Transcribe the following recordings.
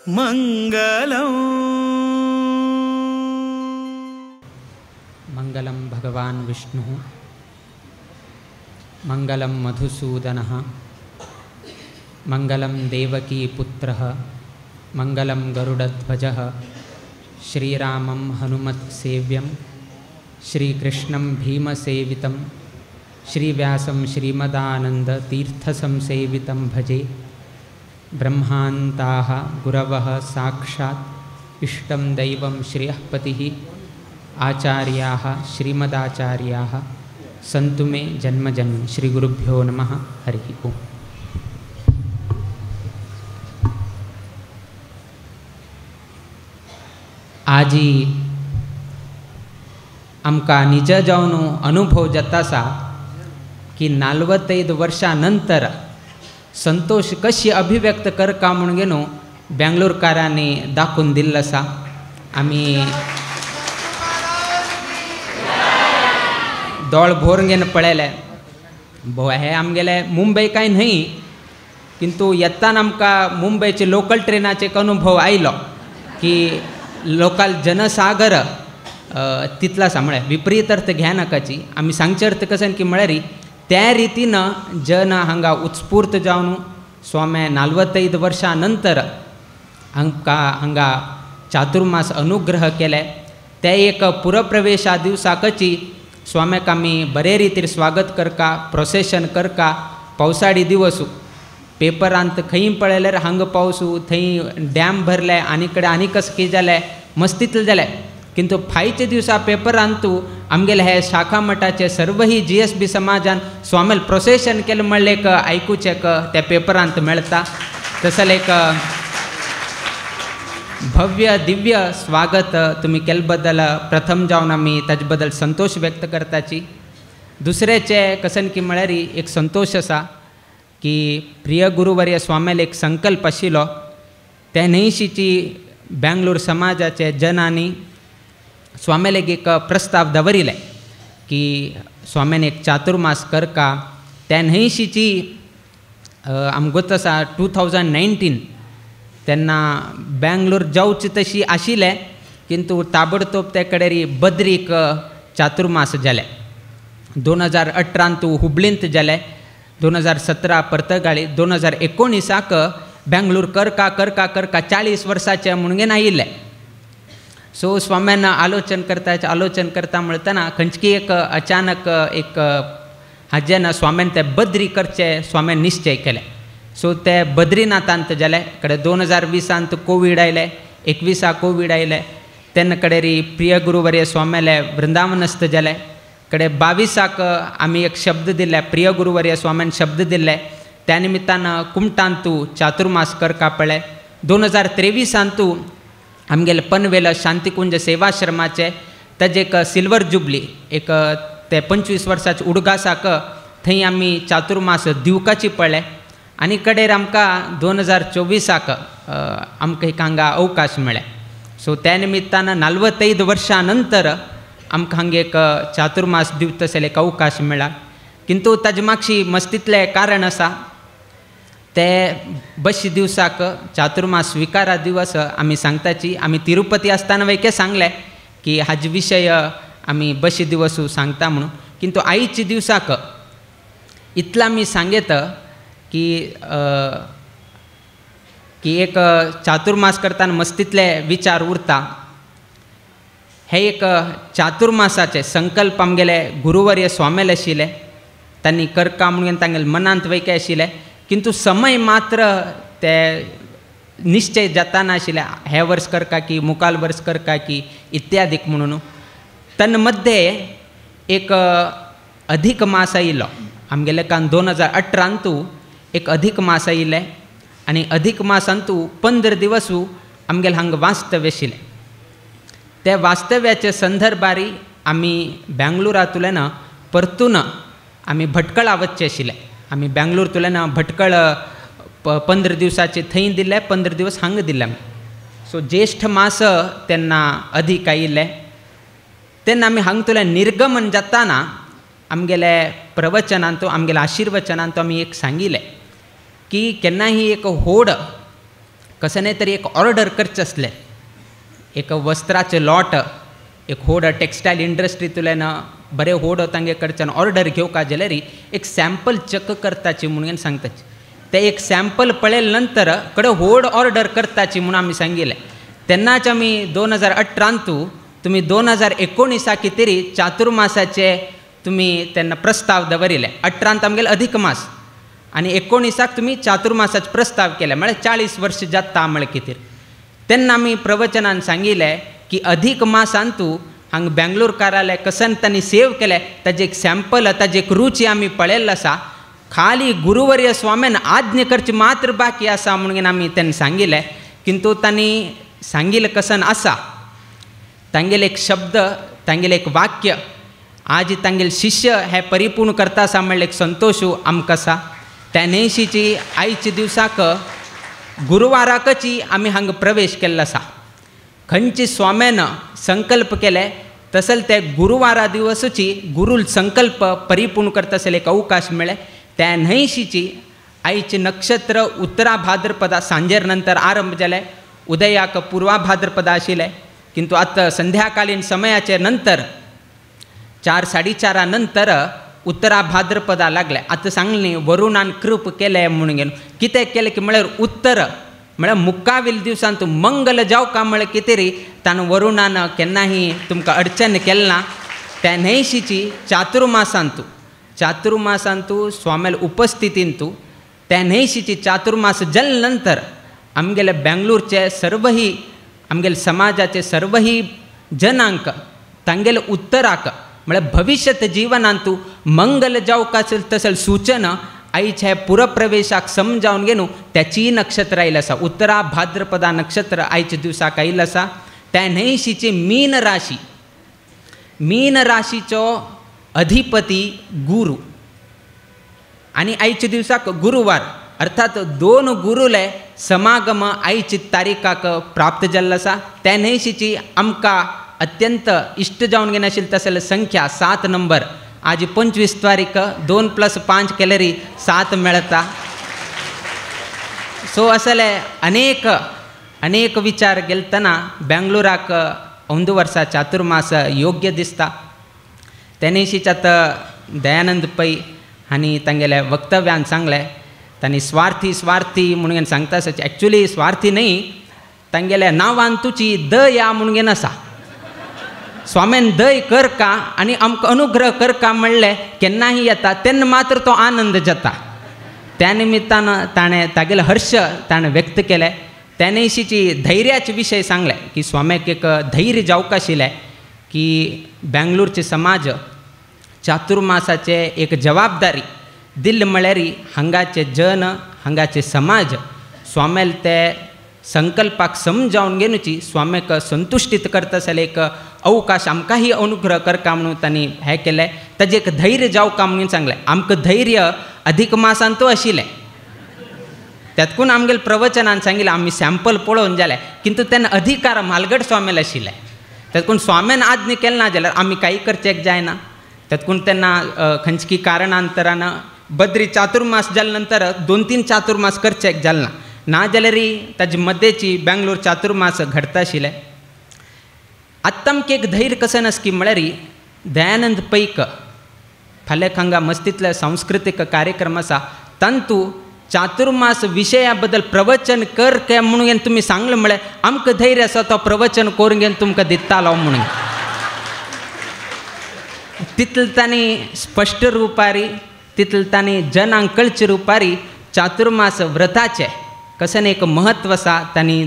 मंगलम। मंगलम भगवान विष्णुः, मंगलम मधुसूदनः, मंगलम देवकी पुत्रः, मंगलम गरुडध्वजः, श्रीरामं हनुमत्सेव्यं, श्रीकृष्णं भीमसेवितं, श्रीव्यासं श्रीमदानन्दतीर्थसंसेवितं भजे। ब्रह्मान्ताः गुरवः साक्षात् इष्टं दैवं श्रियःपतिः, आचार्याः श्रीमदाचार्याः सन्तु मे जन्म जन्म। श्रीगुरुभ्यो नमः। हरिः ओम्। आजी आमकां निज जावन अनुभव जाता आसा की 45 वर्षां नंतर संतोष कशी अभिव्यक्त करका म्हणून न्हू बेंगलोरकारांनी दाखोवन दिल्लो आसा। आमी दोळ भोर घेवन पळयलें, हे आमगेले मुंबय काय न्हय, किंतु येताना आमकां मुंबयचे लोकल ट्रेनाचे एक अनुभव आयलो की लोकल जनसागर तितलो आसा। म्हळ्यार विपरीत अर्थ घेनाकाची, आमी सांगचे अर्थ कशें की म्हळ्यार त्या रितीन जन हांगा उत्स्फूर्त जावन स्वामी 45 वर्षां नंतर हांकां हांगा चातुर्मास अनुग्रह केले। ते एक पुरप्रवेशा दिवसाकची स्वाम्याक आमी बरे रितीर स्वागत करका, प्रोसेशन करका। पावसाळी दिवस पेपरांत खंय पळयल्यार हांगा पावसू, थंय डॅम भरले, आनी कडेन आनी कस कितें जालें, मस्तीतलें जालें, किंतु फायच्या दिवसा पेपरांतू आमगेले हे शाखा मठाचे सर्वही GSB समाजान स्वामेल प्रोसेशन केलें म्हणलें एक आयकुचें एक त्या पेपरांत मेळटा। तसलें एक भव्य दिव्य स्वागत तुमी केल्ले बद्दल प्रथम जावन आमी ताजे बद्दल संतोष व्यक्त करताची। दुसरेचे कसन की म्हळ्यार एक संतोष आसा की प्रिय गुरुवर्य स्वामेल एक संकल्प आशिल्लो, त्या न्हयशीची बेंगलोर समाजाचे जनांनी स्वामेलेक एक प्रस्ताव दवरिले की स्वाम्यान एक चातुर्मास करका। त्या न्हयशीची आमकां गोत आसा 2019 तेन्ना बेंगलोर जावची तशी आशिल्लें, किंतु ताबडतोब ते कडेन बद्रीक चातुर्मास जालें। 2018 हुबळींत जालें, 2017 पर्तगाळी, 2019 बेंगलोर करका करका करका 40 वर्साचें म्हणून आयिल्लें। सो स्वाम्यान आलोचन करता आलोचन करता म्हणटना खंयची एक अचानक एक हाजें ना स्वाम्यान ते बद्री करचे स्वाम्यान निश्चय केले। सो ते बद्रीनाथांत जाले कडेन 2020 कोवीड आयले, 21 कोवीड आयले, तेन्ना कडेन प्रिय गुरुवर्य स्वाम्याले वृंदावनस्थ जाले। कडेन 22 आमी एक शब्द दिले, प्रिय गुरुवर्य स्वाम्यान शब्द दिले, त्या निमित्तान कुमटांतू चातुर्मास करका पळ्ळे। 2023 आमगेले पनवेल शांतिकुंज सेवाश्रमाचे ताजे एक सिल्वर जुबली एक ते 25 वर्साचे उडगासाक थंय आमी चातुर्मास दिवकाची पळ्ळे। आनी कडेर आमकां 2024 आमकां एक हांगा अवकाश मेळ्ळे। सो त्या निमित्तान 45 वर्षां नंतर आमकां हांगा एक चातुर्मास दिवतसले एक अवकाश मेळ्ळा। किंतु ताजे मागशी मस्तीतलें कारण आसा, ते बशी दिवसाक चातुर्मास स्विकारा दिवस आमी सांगताची। आमी तिरुपती आसतना वयके सांगलें की हाजे विशय आमी बशी दिवस सांगता म्हणून, किंतु आयचे दिवसाक इतला आमी सांगेत की एक चातुर्मास करतना मस्तीतले विचार उरता। हे एक चातुर्मासाचे संकल्प आमगेले गुरुवर्य स्वामेल आशिल्ले, तांणी करका म्हणून तांगेले मनांत वयके आशिल्ले, किंतु समय मात्र ते निश्चय जाताना आशिल्ले हे वर्स करका की मुखाल वर्स करका की इत्यादीक म्हणून। तन्मध्ये एक अधिक मास आयिल्लो आमगेले कान 2018 एक अधिक मास आयिल्ले आनी अधिक मासांतू 15 दिवस आमगेले हांगा वास्तव्य आशिल्लें। त्या वास्तव्याचे संदर्भारी आमी बेंगलोरांतल्यान परतून आमी भटकळा वचचे आशिल्ले। आमी बेंगलोरतल्यान भटकळ 15 दिवसाचे थंय दिले, 15 दिवस हांगा दिले। सो ज्येष्ठ मास तेन्ना अधिक आयिल्ले। तेन्ना आमी हांगतल्यान निर्गमन जाताना आमगेले प्रवचनांत आमगेले आशीर्वचनांत आमी एक सांगिल्लें की केन्नाही एक होड कसने तरी एक ऑर्डर करचें आसलें, एक वस्त्राचें लॉट, एक होड टेक्सटायल इंडस्ट्रींतल्यान बरें होड तांगे कडच्यान ऑर्डर घेवका जाल्यार एक सॅम्पल चॅक करताची म्हणून सांगताची. ते एक सॅम्पल पळयले नंतर कडे होड ऑर्डर करताची म्हणून आमी सांगिल्लें. तेन्नाच आमी 2018 तुमी 2019 कितें चातुर्मासाचे तुमी तेन्ना प्रस्ताव दवरिल्ले. 18 आमगेले अधिक मास आनी 19 तुमी चातुर्मासाचे प्रस्ताव केले, म्हळ्यार 40 वर्ष जाता म्हळ्यार कितें. तेन्ना आमी प्रवचनान सांगिल्लें की अधिक मासांतू हांगा बेंगलोरकाराले कसन तांणी सेव केलें ताजें एक सॅम्पल, ताजी एक रुची आमी पळयल्ली आसा. खाली गुरुवर्य स्वाम्यान आज्ञा करची मात्र बाकी आसा म्हणून आमी तेन्ना सांगिल्लें. किंतु तांणी सांगिल्लें कसन आसा, तांगेले एक शब्द, तांगेलें एक वाक्य आज तांगेले शिष्य हे परिपूर्ण करता आसा म्हणल्यार एक संतोश आमकां आसा. त्या न्हयशीची आयच्या दिवसाक गुरुवाराकची आमी हांगा प्रवेश केल्लो आसा. खंयचे स्वाम्यान संकल्प केले तसल ते गुरुवारा दिवसूची गुरुल संकल्प परिपूर्ण करता आसले एक अवकाश मेळ्ळे. त्या न्हयशीची आयचे नक्षत्र उत्तरा भाद्रपदा सांजेर नंतर आरंभ जाले, उदयाक पूर्वा भाद्रपदा आशिल्लें, किंतु आतां संध्याकालीन समयाचे नंतर 4 साडे 4 नंतर उत्तरा भाद्रपदा लागले. आतां सांगली वरुणान कृप केलें म्हणून घेवन कितें केलें की म्हळ्यार उत्तर म्हळ्यार मुक्कावील दिवसान तूं मंगल जावका म्हळ्यार कितें री ताणें वरुणान केन्नाही तुमकां अडचण केलें ना. त्या न्हयशीची चातुर्मासांतू, चातुर्मासांतू स्वाम्याल उपस्थितींतू त्या न्हयशीची चातुर्मास जाले नंतर आमगेले बेंगलोरचे सर्वही आमगेले समाजाचे सर्वही जनांक तांगेले उत्तराक म्हळ्यार भविष्यत जिवनांतू मंगल जावका तसल सूचना आयच्या पुरप्रवेशाक समजावन घेवन त्याची नक्षत्र आयिल्लें आसा. उत्तरा भाद्रपदा नक्षत्र आयच्या दिवसाक आयिल्लें आसा. त्या न्हयशीची मीन राशी, मीन राशीचो अधिपती गुरु आनी आयच्या दिवसाक गुरुवार, अर्थात 2 गुरुले समागम आयची तारीखाक प्राप्त जाल्लो आसा. त्या न्हयशीची आमकां अत्यंत इश्ट जावन घेनाशिल्ली तसले संख्या 7 नंबर. आज 25 तारीख 2 + 5 केल्यार 7 मेळता. सो असले अनेक अनेक विचार गेलतना बेंगलोराक अंदू वर्सा चातुर्मास योग्य दिसता. तेन्हीशीच आतां दयानंद पै हांणी तांगेल्या वक्तव्यान सांगलें, तांणी स्वार्थी स्वार्थी म्हणून सांगता एक्चुली स्वार्थी न्ही, तांगेल्या नांवान तुची दया म्हणून आसा. स्वाम्यान दय कर का आनी आमकां अनुग्रह कर का म्हणलें केन्नाही येता तेन्ना मात्र तो आनंद जाता. त्या निमित्तान ताणें तागेले हर्ष ताणें व्यक्त केलें. त्या न्हयशीची धैर्याचे विशय सांगलें की स्वाम्याक एक धैर्य जावंक आशिल्लें की बेंगलोरचे समाज चातुर्मासाचे एक जबाबदारी दिल्ले म्हळ्यार हांगाचे जन, हांगाचे समाज स्वाम्याल ते संकल्पाक समजावन घेवची स्वाम्याक संतुश्टीत करता जाल्यार एक अवकाश आमकांही अनुग्रह करका म्हणून तांणी हें केलें. ताजें एक धैर्य जावका म्हणून सांगलें. आमकां धैर्य अधिक मासांतू आशिल्लें, त्यातकून आमगेले प्रवचनान सांगिल्लें आमी सॅम्पल पळोवन जालें, किंतु तेन्ना अधिकार म्हालगड स्वाम्याल आशिल्लें. त्यातकून स्वाम्यान आज्ञा केलें ना जाल्यार आमी कांय करचें जायना. त्यातकून तेन्ना खंयची कारणांतरान बद्री चातुर्मास जाले नंतर 2-3 चातुर्मास करचें जालें ना, ना जाल्यार ताजे मदेची बेंगलोर चातुर्मास घडता आशिल्लें. आतां आमकां एक धैर्य कशें नासकी म्हळ्यार दयानंद पैक फाल्यां हांगा मस्तींतले सांस्कृतीक कार्यक्रम आसा तांतू चातुर्मास विशया बद्दल प्रवचन कर काय म्हणून तुमी सांगलें म्हळ्यार आमकां धैर्य आसा तो प्रवचन करून घेवन तुमकां दितालो म्हणून. तितलें तांणी स्पश्ट रुपारी, तितलें तांणी जनांक कळचे रुपारी चातुर्मास व्रताचें कशें एक महत्व आसा तांणी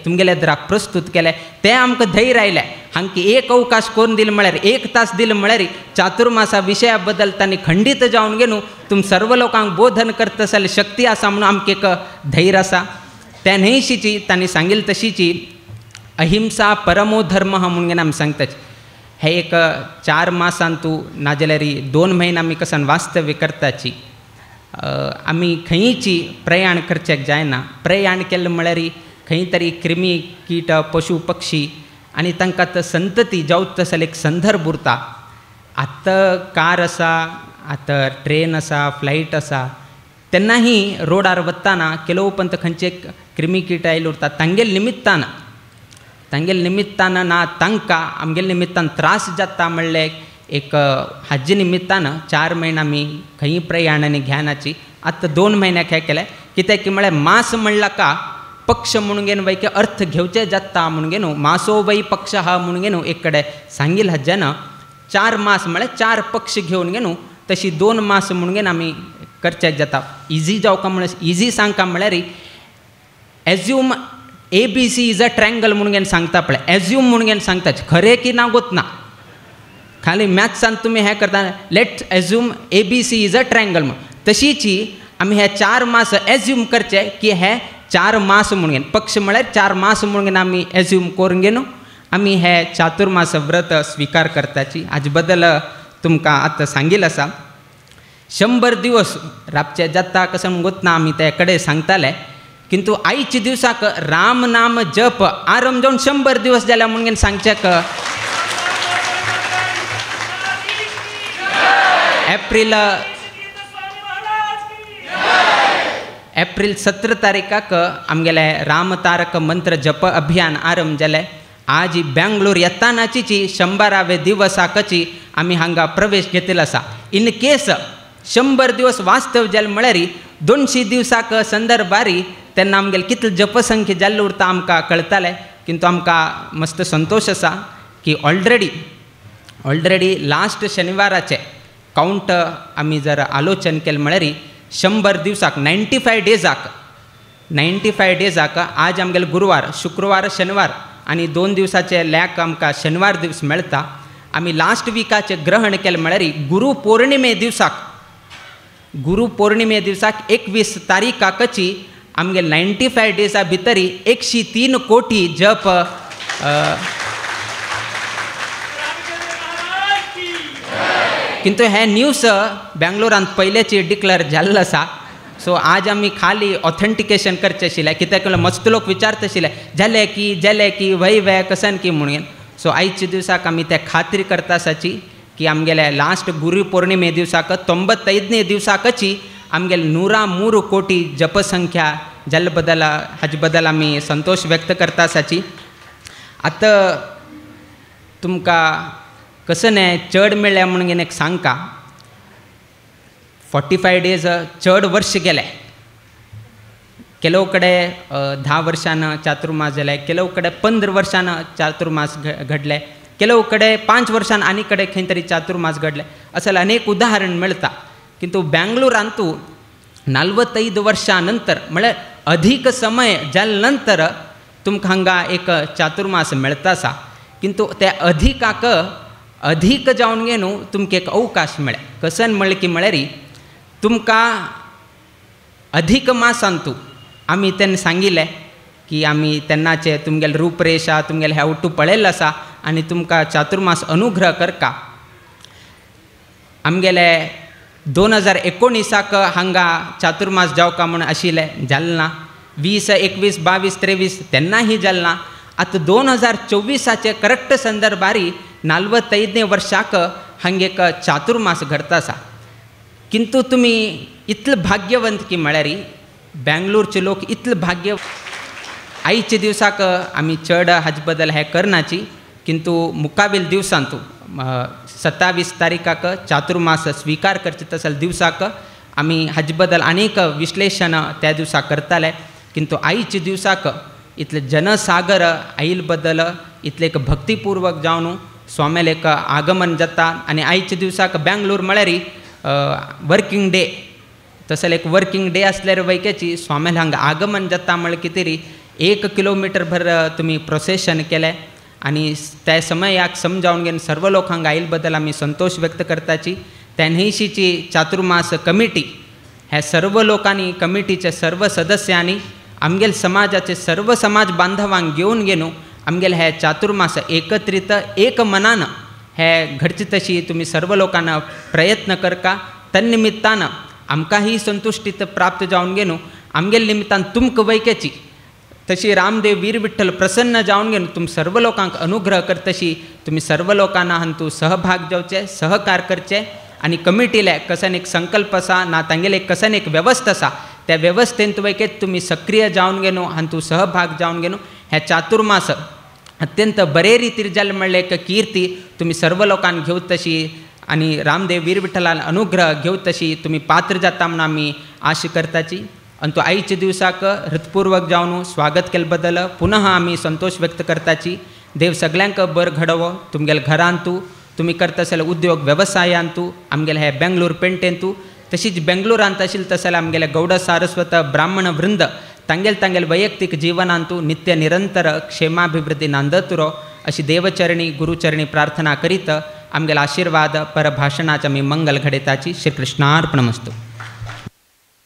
तुमगेल्या द्राक प्रस्तूत केलें. तें आमकां धैर्य आयलें. हांकां एक अवकाश करून दिले म्हळ्यार 1 तास दिले म्हळ्यार चातुर्मासा विशया बद्दल तांणी खंडीत जावन घेवन तुम सर्व लोकांक बोधन करता जाल्यार शक्ती आसा म्हणून आमकां एक धैर्य आसा. त्या न्हयशीची तांणी सांगिल्ली तशीची अहिंसा परमो धर्म म्हणून आमी सांगतात. हे एक 4 मासांतू नाजाल्यार 2 म्हयने आमी कसन वास्तव्य करताची. आमी खंयची प्रयाण करचें जायना. प्रयाण केलें म्हळ्यार खंय तरी क्रिमी कीट पशु पक्षी आनी तांकां आतां संतती जावं तसो एक संदर्भ उरता. आतां कार आसा, आतां ट्रेन आसा, फ्लायट आसा, तेन्नाही रोडार वतना ಕೆಲವು पंत खंयचे क्रिमी कीट आयले उरता तांगेल निमित्तान, तांगेल निमित्तान ना तांकां आमगेले निमित्तान त्रास जाता म्हणलें एक हाजे निमित्तान 4 म्हयने आमी खंयी प्रयाणांनी घेनाची. आतां 2 म्हयन्याक हें केलें कित्याक की म्हळ्यार मास म्हणला का पक्ष म्हणून घेवन वै अर्थ घेवचे जाता म्हणून घेवन मासो वै पक्ष हा म्हणून घेवन एक कडेन सांगील हज्जान 4 मास म्हळ्यार 4 पक्ष घेवन घेवन तशी 2 मास म्हणून घेवन आमी करच्याक जाता. इजी जावका म्हण इजी सांगका म्हळ्यार assume A B C is a triangle म्हणून घेवन सांगता पळय, एज्यूम म्हणून घेवन सांगता, खरें की ना गोत ना, खाली मॅथ्सान तुमी हें करता, let assume A B C is a triangle म्हणून. तशीची आमी हे 4 मास एज्यूम करचे की हे 4 मास म्हणून घेवन पक्ष म्हळ्यार 4 मास म्हणून घेवन आमी एज्यूम करून घेवन आमी हे चातुर्मास व्रत स्विकार करताची. हाजे बद्दल तुमकां आतां सांगील आसा. 100 दिवस राबचे जाता कशें म्हणून गोतना आमी ते कडेन सांगताले, किंतु आयचे दिवसाक राम नाम जप आरंभ जावन 100 दिवस जाल्या म्हणून सांगचेक एप्रिल 17 तारीखाक आमगेले रामतारक मंत्र जप अभियान आरंभ जालें. आज बेंगलोर येतानाचीची 100व्या दिवसाकची आमी हांगा प्रवेश घेतिल्लो आसा. इन केस 100 दिवस वास्तव जालें म्हळ्यार 200 दिवसाक संदर्भारी तेन्ना आमगेले कितले जपसंख्य जाल्ले उरता आमकां कळटालें. किंतु आमकां मस्त संतोश आसा की ऑलरेडी लास्ट शनिवाराचे कावंट आमी जर आलोचन केलें म्हळ्यार 100 दिवसाक 95 डेजाक 95 डेजाक आज आमगेले गुरुवार, शुक्रवार, शनिवार आनी 2 दिवसाचे लॅक आमकां शनिवार दिवस मेळटा. आमी लास्ट विकाचे ग्रहण केलें म्हळ्यार गुरू पौर्णिमे दिवसाक, गुरू पौर्णिमे दिवसाक 21 तारीखाकची आमगे 95 डेजा भितरी 103 कोटी जप किंतु हे न्यूज बेंगलोरांत पयलेची डिक्लेअर जाल्लो आसा. सो आज आमी खाली ऑथेंटिकेशन करचें आशिल्लें कित्याक म्हणल्यार मस्त लोक विचारता आशिल्ले जालें की जालें की वय वे कसन की म्हणून. सो आयच्या दिवसाक आमी ते खात्री करता आसाची की आमगेले लास्ट गुरू पौर्णिमे दिवसाक 95 दिवसाकची आमगेले 103 कोटी जपसंख्या जाल्ले बद्दल हाजे बद्दल आमी संतोश व्यक्त करता आसाची. आतां तुमकां कसं न्हय चड मेळ्ळें म्हणून एक सांगका 45 डेज चड वर्ष गेले. ಕೆಲವು कडेन 10 वर्षान चातुर्मास जाले, ಕೆಲವು कडेन 15 वर्षान चातुर्मास घडले, ಕೆಲವು कडेन 5 वर्षान आनी कडेन खंय तरी चातुर्मास घडले, असेल अनेक उदाहरण मेळटा. किंतु बेंगलोरांतू 45 वर्षां नंतर म्हळ्यार अधिक समय जाले नंतर तुमकां हांगा एक चातुर्मास मेळटा आसा. किंतु ते अधिकाक अधिक जावन गे न्हू तुमकां एक अवकाश मेळ्ळे. कसन म्हणलें की म्हळ्यार तुमकां अधिक मासांतू आमी तेन्ना सांगिल्लें की आमी तेन्नाचे तुमगेले रूपरेशा तुमगेले हे उट्टू पळयल्लो आसा आनी तुमकां चातुर्मास अनुग्रह करका. आमगेले 2019 हांगा चातुर्मास जावका म्हूण आशिल्लें, जालें ना. 20, 21, 22, 23 तेन्नाही जालें ना. आतां 2024 करेक्ट संदर्भारी 45 वर्षाक हांगा एक चातुर्मास घडता आसा. किंतु तुमी इतले भाग्यवंत की म्हळ्यार बेंगलोरचे लोक इतले भाग्य आयच्या दिवसाक आमी चड हाजे बद्दल हें करनाची, किंतु मुखावेल दिवसांतू 27 तारीखाक चातुर्मास स्विकार करचे तसले दिवसाक आमी हाजे बद्दल अनेक विश्लेशण त्या दिवसा करताले. किंतु आयच्या दिवसाक इतले जनसागर आईल बद्दल इतले एक भक्तिपूर्वक जावन स्वाम्याले एक आगमन जाता. आनी आयच्या दिवसाक बेंगलोर म्हळ्यार वर्किंग डे, तसले एक वर्किंग डे आसल्यार वैक्याची स्वाम्याले हांगा आगमन जाता म्हळ्यार कितें तरी 1 किलोमिटर भर तुमी प्रोसेशन केलें आनी त्या समयाक समजावन घेवन सर्व लोकांक आयल बद्दल आमी संतोश व्यक्त करताची. त्या न्हयशीची चातुर्मास कमिटी ह्या सर्व लोकांनी कमिटीचे सर्व सदस्यांनी आमगेले समाजाचे सर्व समाज बांधवांक घेवन घेवन आमगेले हे चातुर्मास एकत्रित एक मनान हे घडचे तशी तुमी सर्व लोकांना प्रयत्न करका. तन्निमित्तान आमकांही संतुश्टी प्राप्त जावन घेवन आमगेले निमित्तान तुमकां वैक्याची तशी रामदेव वीर विठ्ठल प्रसन्न जावन घेवन तुम सर्व लोकांक अनुग्रह करतशी तुमी सर्व लोकांना हांतू सहभाग जावचे, सहकार करचे आनी कमिटीले कसन एक संकल्प आसा ना तांगेले कसन एक वेवस्था आसा त्या वेवस्थेंत वयकेत तुमी सक्रिय जावन घेनो हातूंत सहभाग जावन घेनो हे चातुर्मास अत्यंत बरे रितीर जालें म्हणलें एक कीर्ती तुमी सर्व लोकांक घेवत तशी आनी रामदेव वीर विठ्ठलान अनुग्रह घेवत तशी तुमी पात्र जाता म्हणून आमी आशा करताची. आनी तो आयच्या दिवसाक हृतपूर्वक जावन स्वागत केले बद्दल पुनः आमी संतोष व्यक्त करताची. देव सगळ्यांक बरं घडोवो तुमगेले घरांतू तुमी करता आसले उद्योग वेवसायांतू आमगेले हे बेंगलोर पेंटेंतू तशीच बेंगलोरांत आशिल्ले तशें आमगेले गौड सारस्वत ब्राह्मण वृंद तांगेल तांगेल वैयक्तीक जीवनांतू नित्य निरंतर क्षेमाभिवृद्धी नांदतुरो अशी देवचरणी गुरुचरणी प्रार्थना करीत आमगेले आशीर्वाद परभाषणाचे आमी मंगल घडयताची. श्रीकृष्णार्पणमस्तु.